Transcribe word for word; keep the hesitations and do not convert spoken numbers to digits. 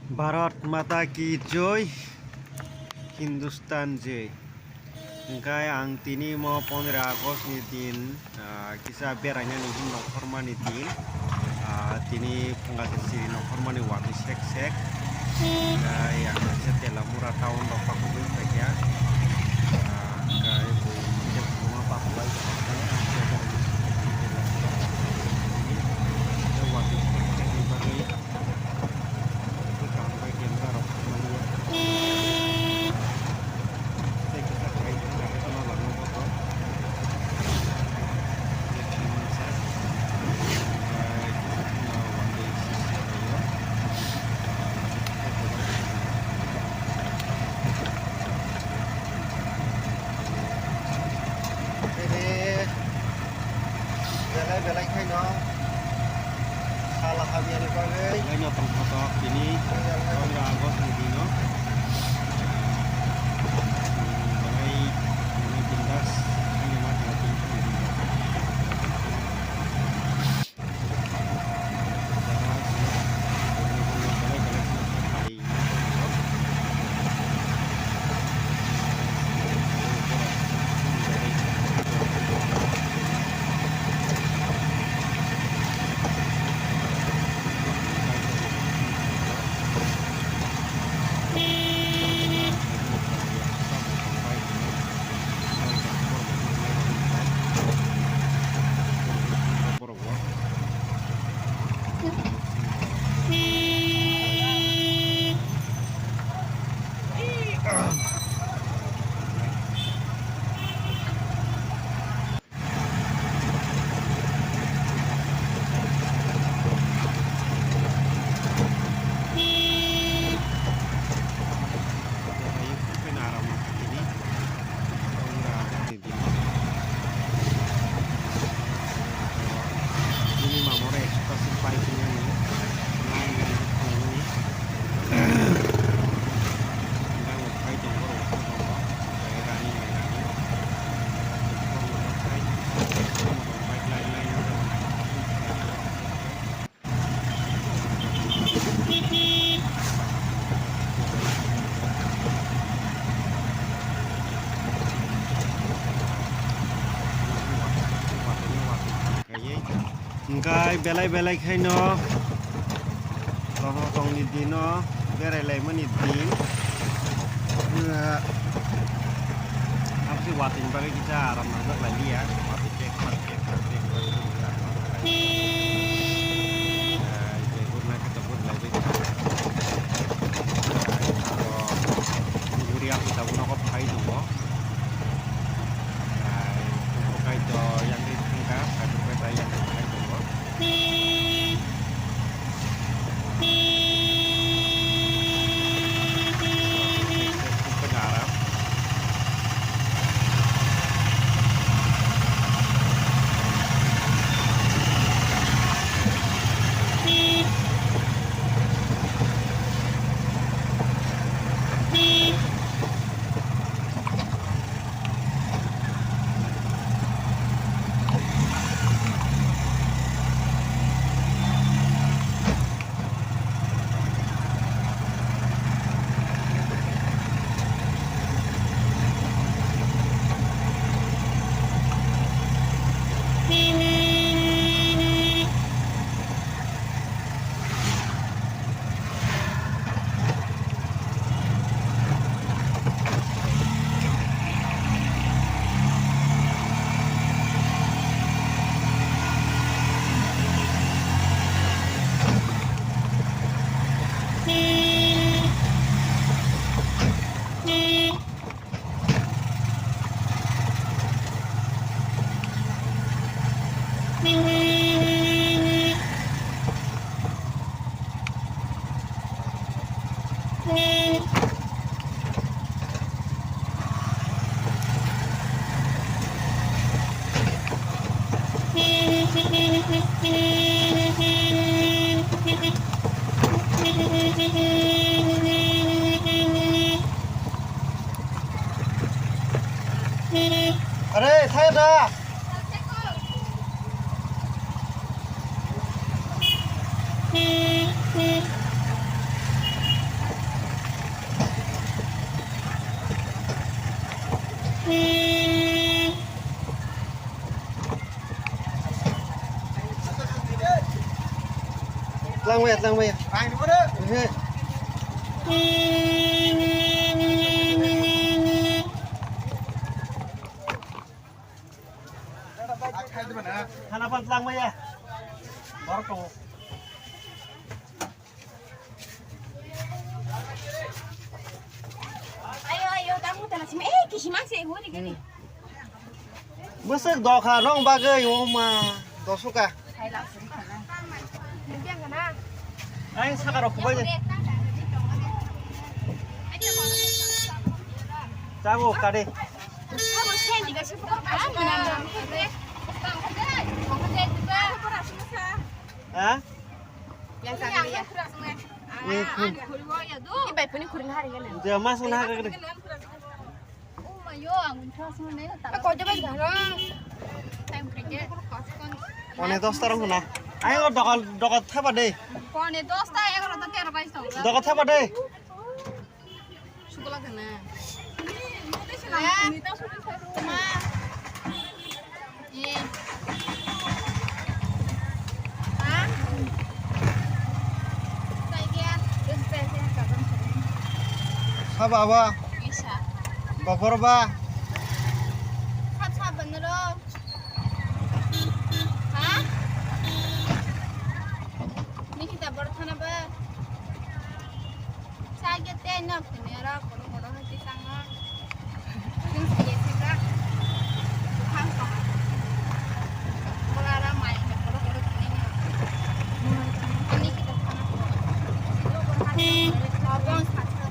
Bharat Mata ki joi, Hindustan joi. Hwnkhe ang tini mo pondro August ni din, ah, kisa berainani hin nongkhormani din. Ah, tini phunga se siri nongkhormani watwi sek sek. Hwnkhe ang kisa Telamura town rok pakhugwi phaikha. Ah, hwnkhe bui kisa phunga pakhugwi phaikha. Watwi sek sek ni bagwi. Belai belai khaino sala hamyani bagwi. Belai no tongthotok tini pondro August ni dino. Belai, belai bindas khaino ma tongthotok. Nini mamoro extra sing pai sing ani nine nine khlaimani. Nang phai tongo rok tongo. Rani mai rani. Bike line line. Hwnkhe belai belai khaino tongthok tongni dino berai laimani din. Aboni watwi bagwi kisa aram nangjak lai liya. Watwi pek pek pek pek pek pek. Ai, je gurna khe to gurlai bai. Ai, abo guri aboni tabuk nogo phai tongo. Ai, buphuru kaitor yang ri thangkha, kaitor kaitor yang ri phai tongo. Are, thaya da. Tang maya, tang maya. He. Khana pan tang maya. Borok tongo. Ayo, ayo, tamu tana sima. Eh, kisima se, hori gani. Bwswk dokha rong bagwi wngma dosuka. Ai saka rok kubai de. Chago kade. Ha? Yang sana ya. Eh, kun. Ibai puni kurin hari ya. Dia masuk nah kagak. Ko jabai garo. One dosta rong na. Ayo dokot dokot thapa de. One dosta, egarota, tero, bais tong. Dokot thapa de. Sugola gana. Saba ba. Bapor ba. Sab sab banaro. Ha? Nikita borthana ba. Sagi tei nok tini oro kono kono hai twi tango. Tini sagi sibra. Buphang tong. Bolara mai kono kono tini nok. Ani kita thana ko. Abang sasa.